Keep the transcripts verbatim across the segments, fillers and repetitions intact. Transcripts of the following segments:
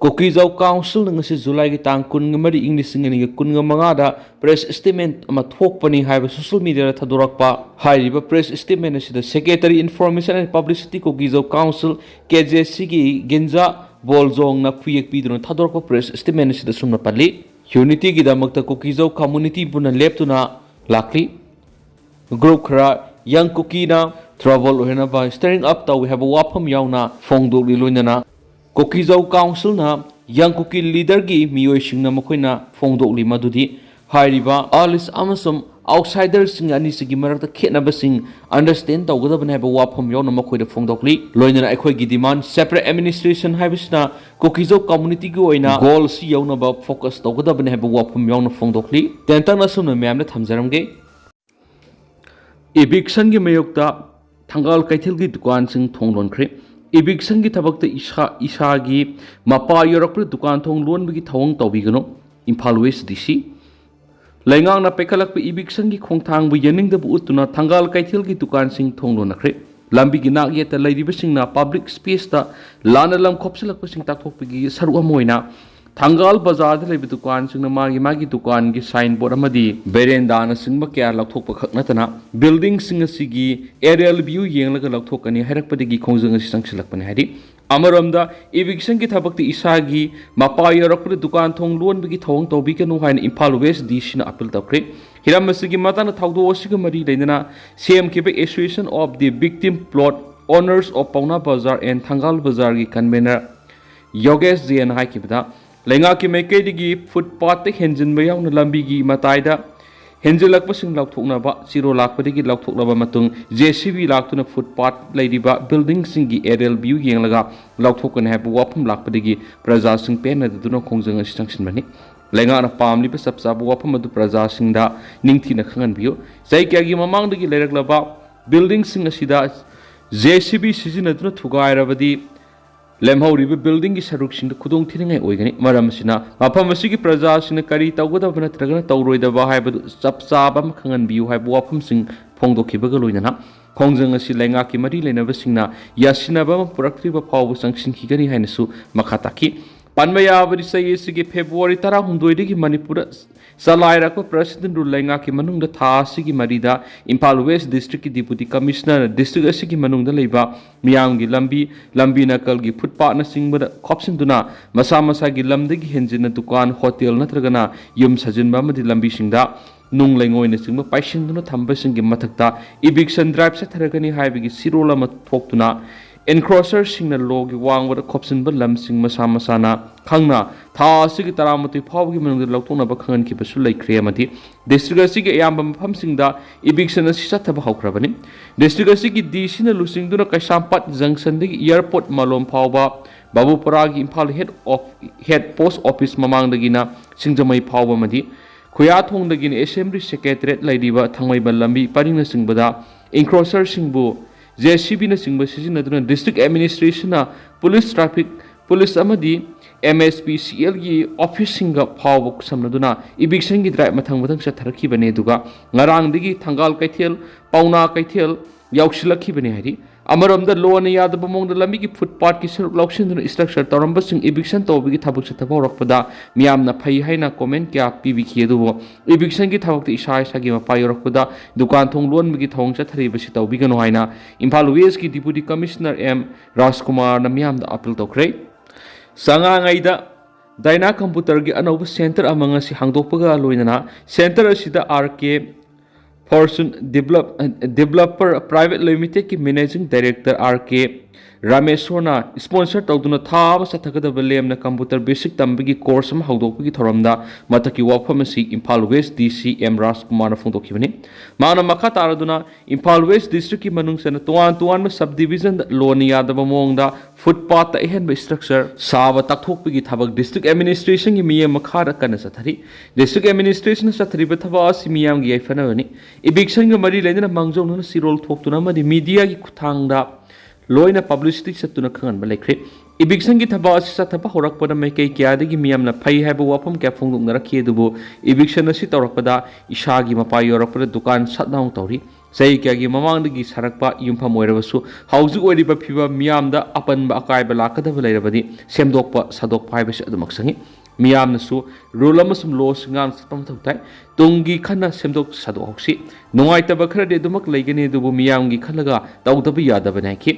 ꯀꯣꯀꯤꯖꯥꯎ ꯀꯥꯎꯟꯁꯤꯜꯅ ꯉꯁꯤ ꯖꯨꯂꯥꯏꯒꯤ ꯇꯥꯡ ꯀꯨꯟꯒ ꯃꯔꯤ, ꯏꯪ ꯂꯤꯁꯤꯡ ꯑꯅꯤꯒ ꯀꯨꯟꯒ ꯃꯉꯥꯗ press statement ꯑꯃ ꯊꯣꯛꯄꯅꯤ ꯍꯥꯏꯕ social mediaꯗ ꯊꯥꯗꯣꯔꯛꯄ꯫ ꯍꯥꯏꯔꯤꯕ press statement ꯑꯁꯤꯗ Secretary Information and Publicity Kuki Zo council, KJCꯒꯤ ꯒꯤꯟꯖꯥ ꯕꯣꯜꯖꯣꯡꯅ ꯈꯨꯌꯦꯛ ꯄꯤꯗꯨꯅ ꯊꯥꯗꯣꯔꯛꯄ press statement ꯑꯁꯤꯗ ꯁꯨꯝꯅ ꯄꯜꯂꯤ: Unityꯒꯤꯗꯃꯛꯇ ꯀꯣꯀꯤꯖꯥꯎ community ꯄꯨꯟꯅ ꯂꯦꯞꯇꯨꯅ ꯂꯥꯛꯂꯤ꯫ Group ꯈꯔ Young Kukiꯅ trouble ꯑꯣꯏꯍꯟꯅꯕ stirring up ꯇꯧꯏ ꯍꯥꯏꯕ ꯋꯥꯐꯝ ꯌꯥꯎꯅ ꯐꯣꯡꯗꯣꯛꯂꯤ꯫ ꯂꯣꯏꯅꯅ ꯀꯣꯀꯤꯖꯥꯎ ꯀꯥꯎꯟꯁꯤꯜꯅ Young Kuki leaderꯒꯤ ꯃꯤꯑꯣꯏꯁꯤꯡꯅ ꯃꯈꯣꯏꯅ ꯐꯣꯡꯗꯣꯛꯂꯤ ꯃꯗꯨꯗꯤ ꯍꯥꯏꯔꯤꯕ ꯑꯥꯂꯤꯁ ꯑꯃꯁꯨꯡ outsiderꯁꯤꯡ ꯑꯅꯤꯁꯤꯒꯤ ꯃꯔꯛꯇ ꯈꯦꯠꯅꯕꯁꯤꯡ understand ꯇꯧꯒꯗꯕꯅꯤ ꯍꯥꯏꯕ ꯋꯥꯐꯝ ꯌꯥꯎꯅ ꯃꯈꯣꯏꯗ ꯐꯣꯡꯗꯣꯛꯂꯤ꯫ ꯂꯣꯏꯅꯅ ꯑꯩꯈꯣꯏꯒꯤ demand separate administration ꯍꯥꯏꯕꯁꯤꯅ ꯀꯣꯀꯤꯖꯥꯎ communityꯒꯤ ꯑꯣꯏꯅ goal ꯑꯁꯤ ꯌꯧꯅꯕ focus ꯇꯧꯒꯗꯕꯅꯤ ꯍꯥꯏꯕ ꯋꯥꯐꯝ ꯌꯥꯎꯅ ꯐꯣꯡꯗꯣꯛꯂꯤ꯫ ꯇꯦꯟꯇꯛꯅ ꯑꯁꯨꯝꯅ ꯃꯌꯥꯝꯗ ꯊꯝꯖꯔꯝꯒꯦ꯫ Evictionꯒꯤ ꯃꯥꯌꯣꯛꯇ ꯊꯪꯒꯥꯜ ꯀꯩꯊꯦꯜꯒꯤ ꯗꯨꯀꯥꯟꯁꯤꯡ ꯊꯣꯡ ꯂꯣꯟꯈ꯭ꯔꯦ꯫ Evictionꯒꯤ ꯊꯕꯛꯇ ꯏꯁꯥ, ꯏꯁꯥꯒꯤ ꯃꯄꯥ ꯌꯧꯔꯛꯄꯗ ꯗꯨꯀꯥꯟ ꯊꯣꯡ ꯂꯣꯟꯕꯒꯤ ꯊꯧꯑꯣꯡ ꯇꯧꯕꯤꯒꯅꯨ꯫ Imphal West DC꯫ ꯂꯩꯉꯥꯛꯅ ꯄꯥꯏꯈꯠꯂꯛꯄ evictionꯒꯤ ꯈꯣꯡꯊꯥꯡꯕꯨ ꯌꯥꯅꯤꯡꯗꯕ ꯎꯠꯇꯨꯅ ꯊꯪꯒꯥꯜ ꯀꯩꯊꯦꯜꯒꯤ ꯗꯨꯀꯥꯟꯁꯤꯡ ꯊꯣꯡ ꯂꯣꯟꯅꯈ꯭ꯔꯦ꯫ ꯂꯝꯕꯤꯒꯤ ꯅꯥꯛ ꯌꯦꯠꯇ ꯂꯩꯔꯤꯕꯁꯤꯡꯅ public spaceꯇ ꯂꯥꯟꯅ ꯂꯝ ꯈꯣꯞꯆꯤꯜꯂꯛꯄꯁꯤꯡ ꯇꯥꯛꯊꯣꯛꯄꯒꯤ ꯁꯔꯨꯛ ꯑꯃ ꯑꯣꯏꯅ ꯊꯪꯒꯥꯜ ꯕꯖꯥꯔꯗ ꯂꯩꯕ ꯗꯨꯀꯥꯟꯁꯤꯡꯅ ꯃꯥꯒꯤ ꯃꯥꯒꯤ ꯗꯨꯀꯥꯟꯒꯤ signboard ꯑꯃꯗꯤ verandaꯅꯆꯤꯡꯕ ꯀꯌꯥ ꯂꯧꯊꯣꯛꯄ ꯈꯛ ꯅꯠꯇꯅ buildingꯁꯤꯡ ꯑꯁꯤꯒꯤ aerial view ꯌꯦꯡꯂꯒ ꯂꯧꯊꯣꯛꯀꯅꯤ ꯍꯥꯏꯔꯛꯄꯗꯒꯤ ꯈꯣꯡꯖꯪ ꯑꯁꯤ ꯆꯪꯁꯤꯜꯂꯛꯄꯅꯤ ꯍꯥꯏꯔꯤ꯫ ꯑꯃꯔꯣꯝꯗ evictionꯒꯤ ꯊꯕꯛꯇ ꯏꯁꯥꯒꯤ ꯃꯄꯥ ꯌꯧꯔꯛꯄꯗ ꯗꯨꯀꯥꯟ ꯊꯣꯡ ꯂꯣꯟꯕꯒꯤ ꯊꯧꯑꯣꯡ ꯇꯧꯕꯤꯒꯅꯨ ꯍꯥꯏꯅ ꯏꯝꯐꯥꯜ West DCꯅ appeal ꯇꯧꯈ꯭ꯔꯦ꯫ ꯍꯤꯔꯝ ꯑꯁꯤꯒꯤ ꯃꯇꯥꯡꯗ ꯊꯧꯗꯣꯛ ꯑꯁꯤꯒ ꯃꯔꯤ ꯂꯩꯅꯅ ꯁꯦꯝꯈꯤꯕ Association of the Victim Plot Owners of Paona Bazar and ꯊꯪꯒꯥꯜ ꯕꯖꯥꯔꯒꯤ convener ꯌꯣꯒꯦꯁ ꯖꯦꯅ ꯍꯥꯏꯈꯤꯕꯗ, ꯂꯩꯉꯥꯛꯀꯤ ꯃꯥꯏꯀꯩꯗꯒꯤ footpathꯇ ꯍꯦꯟꯖꯤꯟꯕ ꯌꯥꯎꯅ ꯂꯝꯕꯤꯒꯤ ꯃꯇꯥꯏꯗ ꯍꯦꯟꯖꯤꯜꯂꯛꯄꯁꯤꯡ ꯂꯧꯊꯣꯛꯅꯕ ꯆꯤꯔꯣ ꯂꯥꯛꯄꯗꯒꯤ ꯂꯧꯊꯣꯛꯂꯕ ꯃꯇꯨꯡ JCB ꯂꯥꯛꯇꯨꯅ footpath ꯂꯩꯔꯤꯕ buildingꯁꯤꯡꯒꯤ aerial view ꯌꯦꯡꯂꯒ ꯂꯧꯊꯣꯛꯀꯅꯤ ꯍꯥꯏꯕ ꯋꯥꯐꯝ ꯂꯥꯛꯄꯗꯒꯤ ꯄ꯭ꯔꯖꯥꯁꯤꯡ ꯄꯦꯟꯅꯗꯗꯨꯅ ꯈꯣꯡꯖꯪ ꯑꯁꯤ ꯆꯪꯁꯤꯟꯕꯅꯤ꯫ ꯂꯩꯉꯥꯛꯅ ꯄꯥꯝꯂꯤꯕ ꯆꯞ ꯆꯥꯕ ꯋꯥꯐꯝ ꯑꯗꯨ ꯄ꯭ꯔꯖꯥꯁꯤꯡꯗ ꯅꯤꯡꯊꯤꯅ ꯈꯪꯍꯟꯕꯤꯌꯨ꯫ ꯆꯍꯤ ꯀꯌꯥꯒꯤ ꯃꯃꯥꯡꯗꯒꯤ ꯂꯩꯔꯛꯂꯕ buildingꯁꯤꯡ ꯑꯁꯤꯗ JCB ꯁꯤꯖꯤꯟꯅꯗꯨꯅ ꯊꯨꯒꯥꯏꯔꯕꯗꯤ ꯂꯦꯝꯍꯧꯔꯤꯕ buildingꯒꯤ ꯁꯔꯨꯛꯁꯤꯡꯗ ꯈꯨꯗꯣꯡ ꯊꯤꯅꯤꯡꯉꯥꯏ ꯑꯣꯏꯒꯅꯤ꯫ ꯃꯔꯝ ꯑꯁꯤꯅ ꯃꯐꯝ ꯑꯁꯤꯒꯤ ꯄ꯭ꯔꯖꯥꯁꯤꯡꯅ ꯀꯔꯤ ꯇꯧꯒꯗꯕ ꯅꯠꯇ꯭ꯔꯒꯅ ꯇꯧꯔꯣꯏꯗꯕ ꯍꯥꯏꯕꯗꯨ ꯆꯞ ꯆꯥꯕ ꯑꯃ ꯈꯪꯍꯟꯕꯤꯌꯨ ꯍꯥꯏꯕ ꯋꯥꯐꯝꯁꯤꯡ ꯐꯣꯡꯗꯣꯛꯈꯤꯕꯒ ꯂꯣꯏꯅꯅ ꯈꯣꯡꯖꯪ ꯑꯁꯤ ꯂꯩꯉꯥꯛꯀꯤ ꯃꯔꯤ ꯂꯩꯅꯕꯁꯤꯡꯅ ꯌꯥꯁꯤꯟꯅꯕ ꯑꯃ ꯄꯨꯔꯛꯇ꯭ꯔꯤꯕ ꯐꯥꯎꯕ ꯆꯪꯁꯤꯟꯈꯤꯒꯅꯤ ꯍꯥꯏꯅꯁꯨ ꯃꯈꯥ ꯇꯥꯈꯤ꯫ ꯄꯟꯕ ꯌꯥꯕꯗꯤ, ꯆꯍꯤ ꯑꯁꯤꯒꯤ ꯐꯦꯕ꯭ꯔꯨꯋꯥꯔꯤ ꯇꯔꯥꯍꯨꯝꯗꯣꯏꯗꯒꯤ ꯃꯅꯤꯄꯨꯔꯗ ꯆꯂꯥꯏꯔꯛꯄ President Rule ꯂꯩꯉꯥꯛꯀꯤ ꯃꯅꯨꯡꯗ ꯊꯥ ꯑꯁꯤꯒꯤ ꯃꯔꯤꯗ ꯏꯝꯐꯥꯜ West District ꯀꯤ Deputy Commissioner district ꯑꯁꯤꯒꯤ ꯃꯅꯨꯡꯗ ꯂꯩꯕ ꯃꯤꯌꯥꯝꯒꯤ ꯂꯝꯕꯤ, ꯂꯝꯕꯤ ꯅꯥꯀꯜꯒꯤ footpath ꯅꯆꯤꯡꯕꯗ ꯈꯣꯞꯆꯤꯟꯗꯨꯅ ꯃꯁꯥ ꯃꯁꯥꯒꯤ ꯂꯝꯗꯒꯤ ꯍꯦꯟꯖꯤꯟꯅ ꯗꯨꯀꯥꯟ, ꯍꯣꯇꯦꯜ ꯅꯠꯇ꯭ꯔꯒꯅ ꯌꯨꯝ ꯁꯥꯖꯤꯟꯕ ꯑꯃꯗꯤ ꯂꯝꯕꯤꯁꯤꯡꯗ ꯅꯨꯡ ꯂꯩꯉꯣꯏꯅꯆꯤꯡꯕ ꯄꯥꯏꯁꯤꯟꯗꯨꯅ ꯊꯝꯕꯁꯤꯡꯒꯤ ꯃꯊꯛꯇ eviction drive ꯆꯠꯊꯔꯒꯅꯤ ꯍꯥꯏꯕꯒꯤ ꯆꯦꯔꯣꯜ ꯑꯃ ꯊꯣꯛꯇꯨꯅ encroacher ꯁꯤꯡꯅ law ꯒꯤ ꯋꯥꯡꯃꯗ ꯈꯣꯞꯆꯤꯟꯕ ꯂꯝꯁꯤꯡ ꯃꯁꯥ ꯃꯁꯥꯅ ꯈꯪꯅ ꯊꯥ ꯑꯁꯤꯒꯤ ꯇꯔꯥꯃꯥꯊꯣꯏ ꯐꯥꯎꯕꯒꯤ ꯃꯅꯨꯡꯗ ꯂꯧꯊꯣꯛꯅꯕ ꯈꯪꯍꯟꯈꯤꯕꯁꯨ ꯂꯩꯈ꯭ꯔꯦ ꯑꯃꯗꯤ district ꯑꯁꯤꯒꯤ ꯑꯌꯥꯝꯕ ꯃꯐꯝꯁꯤꯡꯗ eviction ꯑꯁꯤ ꯆꯠꯊꯕ ꯍꯧꯈ꯭ꯔꯕꯅꯤ꯫ District ꯑꯁꯤꯒꯤ D C ꯅ ꯂꯨꯆꯤꯡꯗꯨꯅ ꯀꯩꯁꯥꯝꯄꯥꯠ junction ꯗꯒꯤ airport ꯃꯂꯣꯝ ꯐꯥꯎꯕ, ꯕꯥꯕꯨꯄꯨꯔꯥꯒꯤ Imphal head of, head post office ꯃꯃꯥꯡꯗꯒꯤꯅ ꯁꯤꯡꯖꯃꯩ ꯐꯥꯎꯕ ꯑꯃꯗꯤ ꯈꯨꯌꯥꯊꯣꯡꯗꯒꯤꯅ Assembly Secretariat ꯂꯩꯔꯤꯕ ꯊꯥꯡꯃꯩꯕꯟ ꯂꯝꯕꯤ ꯄꯔꯤꯡꯅꯆꯤꯡꯕꯗ encroacher ꯁꯤꯡꯕꯨ J C B ꯅꯆꯤꯡꯕ ꯁꯤꯖꯤꯟꯅꯗꯨꯅ district administration ꯅ police, traffic police ꯑꯃꯗꯤ M S P C L ꯒꯤ office ꯁꯤꯡꯒ ꯐꯥꯎꯕ ꯈꯨꯠꯁꯝꯅꯗꯨꯅ eviction ꯒꯤ drive ꯃꯊꯪ ꯃꯊꯪ ꯆꯠꯊꯔꯛꯈꯤꯕꯅꯤ꯫ ꯑꯗꯨꯒ ꯉꯔꯥꯡꯗꯒꯤ ꯊꯪꯒꯥꯜ ꯀꯩꯊꯦꯜ, ꯄꯥꯎꯅꯥ ꯀꯩꯊꯦꯜ ꯌꯥꯎꯁꯤꯜꯂꯛꯈꯤꯕꯅꯤ ꯍꯥꯏꯔꯤ꯫ ꯑꯃꯔꯣꯝꯗ law ꯅ ꯌꯥꯗꯕ ꯃꯑꯣꯡꯗ ꯂꯝꯕꯤꯒꯤ footpath ꯀꯤ ꯁꯔꯨꯛ ꯂꯧꯁꯤꯟꯗꯨꯅ structure ꯇꯧꯔꯝꯕꯁꯤꯡ eviction ꯇꯧꯕꯒꯤ ꯊꯕꯛ ꯆꯠꯊꯕ ꯍꯧꯔꯛꯄꯗ ꯃꯤꯌꯥꯝꯅ ꯐꯩ ꯍꯥꯏꯅ comment ꯀꯌꯥ ꯄꯤꯕꯤꯈꯤ꯫ ꯑꯗꯨꯕꯨ eviction ꯒꯤ ꯊꯕꯛꯇ ꯏꯁꯥ ꯏꯁꯥꯒꯤ ꯃꯄꯥ ꯌꯧꯔꯛꯄꯗ ꯗꯨꯀꯥꯟ ꯊꯣꯡ ꯂꯣꯟꯕꯒꯤ ꯊꯧꯑꯣꯡ ꯆꯠꯊꯔꯤꯕꯁꯤ ꯇꯧꯕꯤꯒꯅꯨ ꯍꯥꯏꯅ ꯏꯝꯐꯥꯜ West ꯀꯤ Deputy Commissioner M ꯔꯥꯖꯀꯨꯃꯥꯔꯅ ꯃꯤꯌꯥꯝꯗ appeal ꯇꯧꯈ꯭ꯔꯦ꯫ ꯆꯉꯥꯉꯩꯗ Dyna Computer ꯒꯤ ꯑꯅꯧꯕ center ꯑꯃ ꯉꯁꯤ ꯍꯥꯡꯗꯣꯛꯄꯒ ꯂꯣꯏꯅꯅ center ꯑꯁꯤꯗ R K Fortune Develop-, Developer Private Limited ꯀꯤ Managing Director R K ꯔꯥꯃꯦꯁꯣꯔꯅ sponsor ꯇꯧꯗꯨꯅ ꯊꯥ ꯑꯃ ꯆꯠꯊꯒꯗꯕ ꯂꯦꯝꯅ computer basic ꯇꯝꯕꯒꯤ course ꯑꯃ ꯍꯧꯗꯣꯛꯄꯒꯤ ꯊꯧꯔꯝꯗ ꯃꯊꯛꯀꯤ ꯋꯥꯐꯝ ꯑꯁꯤ Imphal West D C M ꯔꯥꯖꯀꯨꯃꯥꯔꯅ ꯐꯣꯡꯗꯣꯛꯈꯤꯕꯅꯤ꯫ ꯃꯍꯥꯛꯅ ꯃꯈꯥ ꯇꯥꯔꯗꯨꯅ ꯏꯝꯐꯥꯜ West District ꯀꯤ ꯃꯅꯨꯡ ꯆꯟꯅ ꯇꯣꯉꯥꯟ ꯇꯣꯉꯥꯟꯕ subdivision ꯗ law ꯅ ꯌꯥꯗꯕ ꯃꯑꯣꯡꯗ footpath ꯇ ꯑꯍꯦꯟꯕ structure ꯁꯥꯕ ꯇꯥꯛꯊꯣꯛꯄꯒꯤ ꯊꯕꯛ district administration ꯒꯤ ꯃꯤꯠꯌꯦꯡ ꯃꯈꯥꯗ ꯀꯟꯅ ꯆꯠꯊꯔꯤ꯫ District administration ꯅ ꯆꯠꯊꯔꯤꯕ ꯊꯕꯛ ꯑꯁꯤ ꯃꯤꯌꯥꯝꯒꯤ ꯌꯥꯏꯐꯅꯕꯅꯤ꯫ Eviction ꯒ ꯃꯔꯤ ꯂꯩꯅꯅ ꯃꯥꯡꯖꯧꯅꯅ ꯆꯦꯔꯣꯜ ꯊꯣꯛꯇꯨꯅ ꯑꯃꯗꯤ media ꯒꯤ ꯈꯨꯠꯊꯥꯡꯗ ꯂꯣꯏꯅ publicity ꯆꯠꯇꯨꯅ ꯈꯪꯍꯟꯕ ꯂꯩꯈ꯭ꯔꯦ꯫ Eviction ꯒꯤ ꯊꯕꯛ ꯑꯁꯤ ꯆꯠꯊꯕ ꯍꯧꯔꯛꯄꯗ ꯃꯥꯏꯀꯩ ꯀꯌꯥꯗꯒꯤ ꯃꯤꯌꯥꯝꯅ ꯐꯩ ꯍꯥꯏꯕ ꯋꯥꯐꯝ ꯀꯌꯥ ꯐꯣꯡꯗꯣꯛꯅꯔꯛꯈꯤ, ꯑꯗꯨꯕꯨ eviction ꯑꯁꯤ ꯇꯧꯔꯛꯄꯗ ꯏꯁꯥꯒꯤ ꯃꯄꯥ ꯌꯧꯔꯛꯄꯗ ꯗꯨꯀꯥꯟ shut down ꯇꯧꯔꯤ꯫ ꯆꯍꯤ ꯀꯌꯥꯒꯤ ꯃꯃꯥꯡꯗꯒꯤ ꯁꯥꯔꯛꯄ ꯌꯨꯝꯐꯝ ꯑꯣꯏꯔꯕꯁꯨ, ꯍꯧꯖꯤꯛ ꯑꯣꯏꯔꯤꯕ ꯐꯤꯕꯝ ꯃꯤꯌꯥꯝꯗ ꯑꯄꯟꯕ ꯑꯀꯥꯏꯕ ꯂꯥꯛꯀꯗꯕ ꯂꯩꯔꯕꯗꯤ ꯁꯦꯝꯗꯣꯛꯄ ꯁꯥꯗꯣꯛꯄ ꯍꯥꯏꯕꯁꯤ ꯑꯗꯨꯃꯛ ꯆꯪꯏ꯫ ꯃꯤꯌꯥꯝꯅꯁꯨ rule ꯑꯃꯁꯨꯡ lawꯁꯤꯡ ꯉꯥꯛꯅ ꯆꯠꯄ ꯃꯊꯧ ꯇꯥꯏ꯫ ꯇꯨꯡꯒꯤ ꯈꯟꯅ ꯁꯦꯝꯗꯣꯛ ꯁꯥꯗꯣꯛꯍꯧꯁꯤ꯫ ꯅꯨꯡꯉꯥꯏꯇꯕ ꯈꯔꯗꯤ ꯑꯗꯨꯃꯛ ꯂꯩꯒꯅꯤ, ꯑꯗꯨꯕꯨ ꯃꯤꯌꯥꯝꯒꯤ ꯈꯜꯂꯒ ꯇꯧꯗꯕ ꯌꯥꯗꯕꯅꯤ ꯍꯥꯏꯈꯤ꯫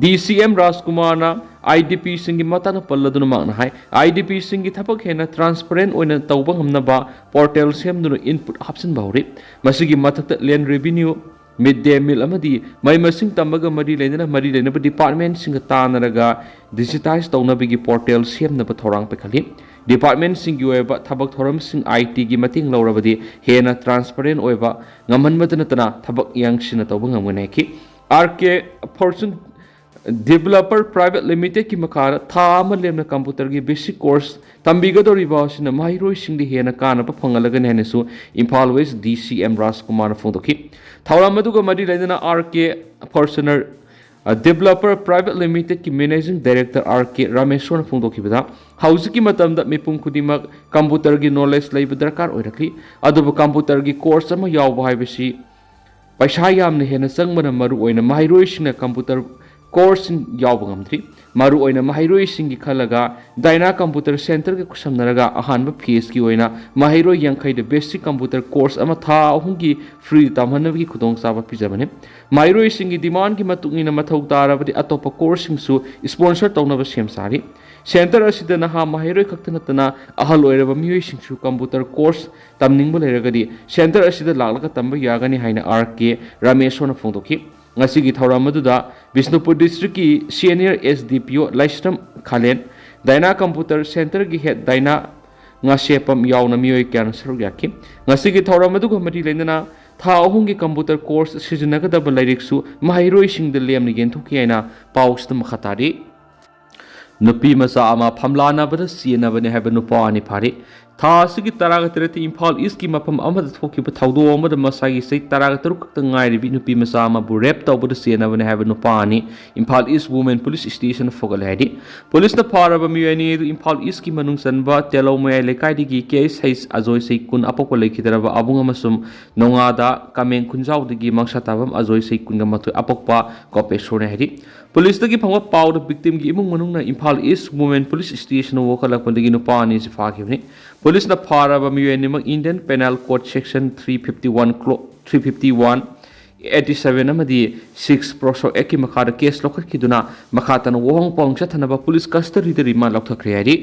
ꯗꯤ ꯁꯤ ꯑꯦꯝ ꯔꯥꯖꯀꯨꯃꯥꯔꯅ ꯑꯥꯏ ꯗꯤ ꯄꯤꯁꯤꯡꯒꯤ ꯃꯇꯥꯡꯗ ꯄꯜꯂꯗꯨꯅ ꯃꯍꯥꯛꯅ ꯍꯥꯏ, ꯑꯥꯏ ꯗꯤ ꯄꯤꯁꯤꯡꯒꯤ ꯊꯕꯛ ꯍꯦꯟꯅ transparent ꯑꯣꯏꯅ ꯇꯧꯕ ꯉꯝꯅꯕ portal ꯁꯦꯝꯗꯨꯅ input ꯍꯥꯞꯆꯤꯟꯕ ꯍꯧꯔꯤ꯫ ꯃꯁꯤꯒꯤ ꯃꯊꯛꯇ land revenue, mid day meal ꯑꯃꯗꯤ ꯃꯍꯩ ꯃꯁꯤꯡ ꯇꯝꯕꯒ ꯃꯔꯤ ꯂꯩꯅꯅ ꯃꯔꯤ ꯂꯩꯅꯕ departmentꯁꯤꯡꯒ ꯇꯥꯟꯅꯔꯒ digitize ꯇꯧꯅꯕꯒꯤ portal ꯁꯦꯝꯅꯕ ꯊꯧꯔꯥꯡ ꯄꯥꯏꯈꯠꯂꯤ꯫ Departmentꯁꯤꯡꯒꯤ ꯑꯣꯏꯕ ꯊꯕꯛ ꯊꯧꯔꯝꯁꯤꯡ ꯑꯥꯏ ꯇꯤꯒꯤ ꯃꯇꯦꯡ ꯂꯧꯔꯕꯗꯤ ꯍꯦꯟꯅ transparent ꯑꯣꯏꯕ ꯉꯝꯍꯟꯕꯇ ꯅꯠꯇꯅ ꯊꯕꯛ ꯌꯥꯡꯁꯤꯟꯅ ꯇꯧꯕ ꯉꯝꯒꯅꯤ ꯍꯥꯏꯈꯤ꯫ ꯑꯥꯔ ꯀꯦ ꯐꯣꯔꯆꯨꯟ Developer Private Limitedꯀꯤ ꯃꯈꯥꯗ ꯊꯥ ꯑꯃ ꯂꯦꯝꯅ computerꯒꯤ basic course ꯇꯝꯕꯤꯒꯗꯧꯔꯤꯕ ꯑꯁꯤꯅ ꯃꯍꯩꯔꯣꯏꯁꯤꯡꯗ ꯍꯦꯟꯅ ꯀꯥꯟꯅꯕ ꯐꯪꯍꯜꯂꯒꯅꯤ ꯍꯥꯏꯅꯁꯨ ꯏꯝꯐꯥꯜ West ꯗꯤ ꯁꯤ ꯑꯦꯝ ꯔꯥꯖꯀꯨꯃꯥꯔꯅ ꯐꯣꯡꯗꯣꯛꯈꯤ꯫ ꯊꯧꯔꯝ ꯑꯗꯨꯒ ꯃꯔꯤ ꯂꯩꯅꯅ R K Fortuner Developer Private Limitedꯀꯤ Managing Director ꯑꯥꯔ ꯀꯦ ꯔꯥꯃꯦꯁꯣꯔꯅ ꯐꯣꯡꯗꯣꯛꯈꯤꯕꯗ, ꯍꯧꯖꯤꯛꯀꯤ ꯃꯇꯝꯗ ꯃꯤꯄꯨꯝ ꯈꯨꯗꯤꯡꯃꯛ computerꯒꯤ knowledge ꯂꯩꯕ ꯗꯔꯀꯥꯔ ꯑꯣꯏꯔꯛꯂꯤ꯫ ꯑꯗꯨꯕꯨ computerꯒꯤ course ꯑꯃ ꯌꯥꯎꯕ ꯍꯥꯏꯕꯁꯤ ꯄꯩꯁꯥ ꯌꯥꯝꯅ ꯍꯦꯟꯅ ꯆꯪꯕꯅ ꯃꯔꯨ ꯑꯣꯏꯅ ꯃꯍꯩꯔꯣꯏꯁꯤꯡꯅ computer courseꯁꯤꯡ ꯌꯥꯎꯕ ꯉꯝꯗ꯭ꯔꯤ꯫ ꯃꯔꯨ ꯑꯣꯏꯅ ꯃꯍꯩꯔꯣꯏꯁꯤꯡꯒꯤ ꯈꯜꯂꯒ Dyna Computer Centreꯒ ꯈꯨꯠꯁꯝꯅꯔꯒ ꯑꯍꯥꯟꯕ phaseꯀꯤ ꯑꯣꯏꯅ ꯃꯍꯩꯔꯣꯏ ꯌꯥꯡꯈꯩꯗ basic computer course ꯑꯃ ꯊꯥ ꯑꯍꯨꯝꯒꯤ free ꯇꯝꯍꯟꯅꯕꯒꯤ ꯈꯨꯗꯣꯡꯆꯥꯕ ꯄꯤꯖꯕꯅꯤ꯫ ꯃꯍꯩꯔꯣꯏꯁꯤꯡꯒꯤ demandꯀꯤ ꯃꯇꯨꯡ ꯏꯟꯅ ꯃꯊꯧ ꯇꯥꯔꯕꯗꯤ ꯑꯇꯣꯞꯄ courseꯁꯤꯡꯁꯨ sponsor ꯇꯧꯅꯕ ꯁꯦꯝ ꯁꯥꯔꯤ꯫ Centre ꯑꯁꯤꯗ ꯅꯍꯥ ꯃꯍꯩꯔꯣꯏ ꯈꯛꯇ ꯅꯠꯇꯅ ꯑꯍꯜ ꯑꯣꯏꯔꯕ ꯃꯤꯑꯣꯏꯁꯤꯡꯁꯨ computer course ꯇꯝꯅꯤꯡꯕ ꯂꯩꯔꯒꯗꯤ Centre ꯑꯁꯤꯗ ꯂꯥꯛꯂꯒ ꯇꯝꯕ ꯌꯥꯒꯅꯤ ꯍꯥꯏꯅ ꯑꯥꯔ ꯀꯦ ꯔꯥꯃꯦꯁꯣꯔꯅ ꯐꯣꯡꯗꯣꯛꯈꯤ꯫ ꯉꯁꯤꯒꯤ ꯊꯧꯔꯝ ꯑꯗꯨꯗ Bishnupur districtꯀꯤ senior S D P O ꯂꯥꯏꯁ꯭ꯔꯝ ꯈꯥꯂꯦꯟ, Dyna Computer Centreꯒꯤ head Dyna Ngasheppam ꯌꯥꯎꯅ ꯃꯤꯑꯣꯏ ꯀꯌꯥꯅ ꯁꯔꯨꯛ ꯌꯥꯈꯤ꯫ ꯉꯁꯤꯒꯤ ꯊꯧꯔꯝ ꯑꯗꯨꯒ ꯃꯔꯤ ꯂꯩꯅꯅ ꯊꯥ ꯑꯍꯨꯝꯒꯤ computer course ꯁꯤꯖꯤꯟꯅꯒꯗꯕ ꯂꯥꯏꯔꯤꯛꯁꯨ ꯃꯍꯩꯔꯣꯏꯁꯤꯡꯗ ꯂꯦꯝꯅ ꯌꯦꯟꯊꯣꯛꯈꯤ ꯍꯥꯏꯅ ꯄꯥꯎꯁꯤꯗ ꯃꯈꯥ ꯇꯥꯔꯤ꯫ ꯅꯨꯄꯤ ꯃꯆꯥ ꯑꯃ ꯐꯝꯂꯥꯟꯅꯕꯗ ꯆꯦꯟꯅꯕꯅꯤ ꯍꯥꯏꯕ ꯅꯨꯄꯥ ꯑꯅꯤ ꯐꯥꯔꯤ꯫ ꯊꯥ ꯑꯁꯤꯒꯤ ꯇꯔꯥꯒ ꯇꯔꯦꯠꯇ ꯏꯝꯐꯥꯜ ꯏꯁꯀꯤ ꯃꯐꯝ ꯑꯃꯗ ꯊꯣꯛꯈꯤꯕ ꯊꯧꯗꯣꯛ ꯑꯃꯗ ꯃꯁꯥꯒꯤ ꯆꯍꯤ ꯇꯔꯥꯒ ꯇꯔꯨꯛ ꯈꯛꯇ ꯉꯥꯏꯔꯤꯕꯤ ꯅꯨꯄꯤ ꯃꯆꯥ ꯑꯃꯕꯨ ꯔꯦꯞ ꯇꯧꯕꯗ ꯆꯦꯟꯅꯕꯅꯤ ꯍꯥꯏꯕ ꯅꯨꯄꯥ ꯑꯅꯤ ꯏꯝꯐꯥꯜ ꯏꯁ ꯋꯨꯃꯦꯟ ꯄꯨꯂꯤꯁ ꯁ꯭ꯇꯦꯁꯟꯗ ꯐꯒꯠꯂꯦ ꯍꯥꯏꯔꯤ꯫ ꯄꯨꯂꯤꯁꯅ ꯐꯥꯔꯕ ꯃꯤꯑꯣꯏ ꯑꯅꯤ ꯑꯗꯨ ꯏꯝꯐꯥꯜ ꯏꯁꯀꯤ ꯃꯅꯨꯡ ꯆꯟꯕ ꯇꯦꯂꯧ ꯃꯌꯥꯏ ꯂꯩꯀꯥꯏꯗꯒꯤ ꯀꯦ ꯑꯩꯆ ꯑꯩꯆ ꯑꯖꯣꯏ, ꯆꯍꯤ ꯀꯨꯟ, ꯑꯄꯣꯛꯄ ꯂꯩꯈꯤꯗ꯭ꯔꯕ ꯑꯕꯨꯡ ꯑꯃꯁꯨꯡ ꯅꯣꯡꯉꯥꯗ ꯀꯥꯃꯦꯡ ꯈꯨꯟꯖꯥꯎꯗꯒꯤ ꯃꯪꯁꯥ ꯇꯥꯕꯝ ꯑꯖꯣꯏ, ꯆꯍꯤ ꯀꯨꯟꯒ ꯃꯥꯊꯣꯏ, ꯑꯄꯣꯛꯄ ꯀꯣꯄꯦꯁꯣꯔꯅꯤ ꯍꯥꯏꯔꯤ꯫ ꯄꯨꯂꯤꯁꯇꯒꯤ ꯐꯪꯕ ꯄꯥꯎꯗ ꯚꯤꯛꯇꯤꯝꯒꯤ ꯏꯃꯨꯡ ꯃꯅꯨꯡꯅ ꯏꯝꯐꯥꯜ ꯏꯁ ꯋꯨꯃꯦꯟ ꯄꯨꯂꯤꯁ ꯁ꯭ꯇꯦꯁꯟꯗ ꯋꯥꯀꯠꯂꯛꯄꯗꯒꯤ ꯅꯨꯄꯥ ꯑꯅꯤꯁꯤ ꯐꯥꯈꯤꯕꯅꯤ꯫ ꯄꯨꯂꯤꯁꯅ ꯐꯥꯔꯕ ꯃꯤꯑꯣꯏ ꯑꯅꯤꯃꯛ Indian Penal Code Section three fifty one, three fifty one, eighty seven ꯑꯃꯗꯤ six POCSO Actꯀꯤ ꯃꯈꯥꯗ ꯀꯦꯁ ꯂꯧꯈꯠꯈꯤꯗꯨꯅ ꯃꯈꯥ ꯇꯥꯅ ꯋꯥꯍꯣꯡ ꯄꯥꯎꯍꯣꯡ ꯆꯠꯊꯅꯕ ꯄꯨꯂꯤꯁ ꯀꯁꯇꯗꯤꯗ ꯔꯤꯃꯥꯟ ꯂꯧꯊꯈ꯭ꯔꯦ ꯍꯥꯏꯔꯤ꯫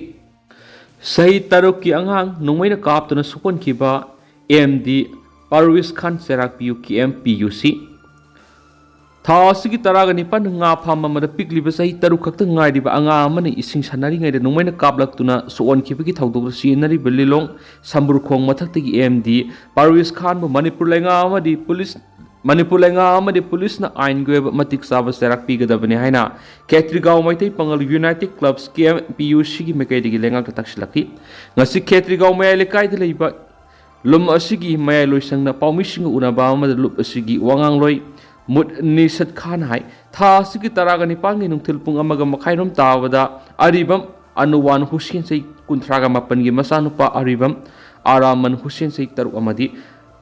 ꯆꯍꯤ ꯇꯔꯨꯛꯀꯤ ꯑꯉꯥꯡ ꯅꯣꯡꯃꯩꯅ ꯀꯥꯞꯇꯨꯅ ꯁꯣꯛꯍꯟꯈꯤꯕ ꯑꯦꯝ ꯗꯤ ꯄꯥꯔꯨꯏꯁ ꯈꯥꯟ, ꯆꯩꯔꯥꯛ ꯄꯤ ꯌꯨ, ꯀꯦ ꯑꯦꯝ ꯄꯤ ꯌꯨ ꯁꯤ꯫ ꯊꯥ ꯑꯁꯤꯒꯤ ꯇꯔꯥꯒ ꯅꯤꯄꯥꯟꯗ ꯉꯥ ꯐꯥꯝ ꯑꯃꯗ ꯄꯤꯛꯂꯤꯕ ꯆꯍꯤ ꯇꯔꯨꯛ ꯈꯛꯇ ꯉꯥꯏꯔꯤꯕ ꯑꯉꯥꯡ ꯑꯃꯅ ꯏꯁꯤꯡ ꯁꯥꯟꯅꯔꯤꯉꯩꯗ ꯅꯣꯡꯃꯩꯅ ꯀꯥꯞꯂꯛꯇꯨꯅ ꯁꯣꯛꯍꯟꯈꯤꯕꯒꯤ ꯊꯧꯗꯣꯛꯇ ꯆꯦꯟꯅꯔꯤꯕ ꯂꯤꯂꯣꯡ ꯁꯝꯕ꯭ꯔꯨꯈꯣꯡ ꯃꯊꯛꯇꯒꯤ ꯑꯦꯝ ꯗꯤ ꯄꯥꯔꯨꯏꯁ ꯈꯥꯟꯕꯨ ꯃꯅꯤꯄꯨꯔ ꯂꯩꯉꯥꯛ ꯑꯃꯗꯤ ꯄꯨꯂꯤꯁ, ꯃꯅꯤꯄꯨꯔ ꯂꯩꯉꯥꯛ ꯑꯃꯗꯤ ꯄꯨꯂꯤꯁꯅ ꯑꯥꯏꯟꯒꯤ ꯑꯣꯏꯕ ꯃꯇꯤꯛ ꯆꯥꯕ ꯆꯩꯔꯥꯛ ꯄꯤꯒꯗꯕꯅꯤ ꯍꯥꯏꯅ ꯈꯦꯇ꯭ꯔꯤꯒꯥꯎ ꯃꯩꯇꯩ ꯄꯥꯉꯜ ꯌꯨꯅꯥꯏꯇꯦꯗ ꯀ꯭ꯂꯕꯁ, ꯀꯦ ꯑꯦꯝ ꯄꯤ ꯌꯨ ꯁꯤꯒꯤ ꯃꯥꯏꯀꯩꯗꯒꯤ ꯂꯩꯉꯥꯛꯇ ꯇꯛꯁꯤꯜꯂꯛꯈꯤ꯫ ꯉꯁꯤ ꯈꯦꯇ꯭ꯔꯤꯒꯥꯎ ꯃꯌꯥꯏ ꯂꯩꯀꯥꯏꯗ ꯂꯩꯕ ꯂꯨꯞ ꯑꯁꯤꯒꯤ ꯃꯌꯥꯏ ꯂꯣꯏꯁꯪꯅ ꯄꯥꯎꯃꯤꯁꯤꯡꯒ ꯎꯅꯕ ꯑꯃꯗ ꯂꯨꯞ ꯑꯁꯤꯒꯤ ꯋꯥꯉꯥꯡꯂꯣꯏ ꯃꯨꯠ ꯅꯤꯁꯠ ꯈꯥꯟ ꯍꯥꯏ, ꯊꯥ ꯑꯁꯤꯒꯤ ꯇꯔꯥꯒ ꯅꯤꯄꯥꯟꯒꯤ ꯅꯨꯡꯊꯤꯜ ꯄꯨꯡ ꯑꯃꯒ ꯃꯈꯥꯏꯔꯣꯝ ꯇꯥꯕꯗ ꯑꯔꯤꯕꯝ ꯑꯅꯨꯋꯥꯟ ꯍꯨꯁꯦꯟ, ꯆꯍꯤ ꯀꯨꯟꯊ꯭ꯔꯥꯒ ꯃꯥꯄꯟꯒꯤ ꯃꯆꯥꯅꯨꯄꯥ ꯑꯔꯤꯕꯝ ꯑꯔꯥꯃꯟ ꯍꯨꯁꯦꯟ, ꯆꯍꯤ ꯇꯔꯨꯛ ꯑꯃꯗꯤ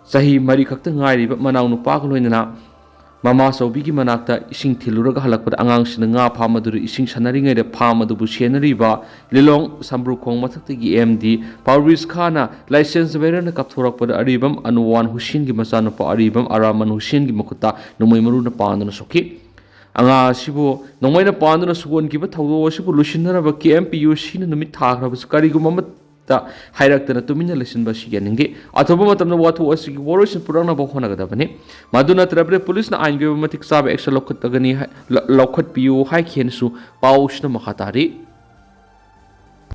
ꯆꯍꯤ ꯃꯔꯤ ꯈꯛꯇ ꯉꯥꯏꯔꯤꯕ ꯃꯅꯥꯎꯅꯨꯄꯥꯒ ꯂꯣꯏꯅꯅ ꯃꯃꯥ ꯆꯧꯕꯤꯒꯤ ꯃꯅꯥꯛꯇ ꯏꯁꯤꯡ ꯊꯤꯜꯂꯨꯔꯒ ꯍꯜꯂꯛꯄꯗ ꯑꯉꯥꯡꯁꯤꯡꯅ ꯉꯥ ꯐꯥꯝ ꯑꯗꯨꯗ ꯏꯁꯤꯡ ꯁꯥꯟꯅꯔꯤꯉꯩꯗ ꯐꯥꯝ ꯑꯗꯨꯕꯨ ꯁꯦꯟꯅꯔꯤꯕ ꯂꯤꯂꯣꯡ ꯁꯝꯕ꯭ꯔꯨꯈꯣꯡ ꯃꯊꯛꯇꯒꯤ ꯑꯦꯝ ꯗꯤ ꯄꯥꯔꯨꯏꯁ ꯈꯥꯟꯅ ꯂꯥꯏꯁꯦꯟꯁ ꯕꯦꯔꯔꯅ ꯀꯥꯞꯊꯣꯔꯛꯄꯗ ꯑꯔꯤꯕꯝ ꯑꯅꯨꯋꯥꯟ ꯍꯨꯁꯦꯟꯒꯤ ꯃꯆꯥꯅꯨꯄꯥ ꯑꯔꯤꯕꯝ ꯑꯔꯥꯃꯟ ꯍꯨꯁꯦꯟꯒꯤ ꯃꯈꯨꯠꯇ ꯅꯣꯡꯃꯩ ꯃꯔꯨꯅ ꯄꯥꯟꯗꯨꯅ ꯁꯣꯛꯈꯤ꯫ ꯑꯉꯥꯡ ꯑꯁꯤꯕꯨ ꯅꯣꯡꯃꯩꯅ ꯄꯥꯟꯗꯨꯅ ꯁꯣꯛꯍꯟꯈꯤꯕ ꯊꯧꯗꯣꯛ ꯑꯁꯤꯕꯨ ꯂꯣꯏꯁꯤꯟꯅꯅꯕ ꯀꯦ ꯑꯦꯝ ꯄꯤ ꯌꯨ ꯁꯤꯅ ꯅꯨꯃꯤꯠ ꯊꯥꯈ꯭ꯔꯕꯁꯨ ꯀꯔꯤꯒꯨꯝꯕ ꯑꯃ ꯇ ꯍꯥꯏꯔꯛꯇꯅ ꯇꯨꯃꯤꯟꯅ ꯂꯩꯁꯤꯟꯕ ꯑꯁꯤ ꯌꯥꯅꯤꯡꯗꯦ꯫ ꯑꯊꯨꯕ ꯃꯇꯝꯗ ꯋꯥꯊꯣꯛ ꯑꯁꯤꯒꯤ ꯋꯥꯔꯣꯏꯁꯤꯟ ꯄꯨꯔꯛꯅꯕ ꯍꯣꯠꯅꯒꯗꯕꯅꯤ꯫ ꯃꯗꯨ ꯅꯠꯇ꯭ꯔꯕꯗꯤ ꯄꯨꯂꯤꯁꯅ ꯑꯥꯏꯟꯒꯤ ꯑꯣꯏꯕ ꯃꯇꯤꯛ ꯆꯥꯕ action ꯂꯧꯈꯠꯀꯅꯤ ꯍꯥꯏ-, ꯂ-, ꯂꯧꯈꯠꯄꯤꯌꯨ ꯍꯥꯏꯈꯤꯅꯁꯨ ꯄꯥꯎꯁꯤꯅ ꯃꯈꯥ ꯇꯥꯔꯤ꯫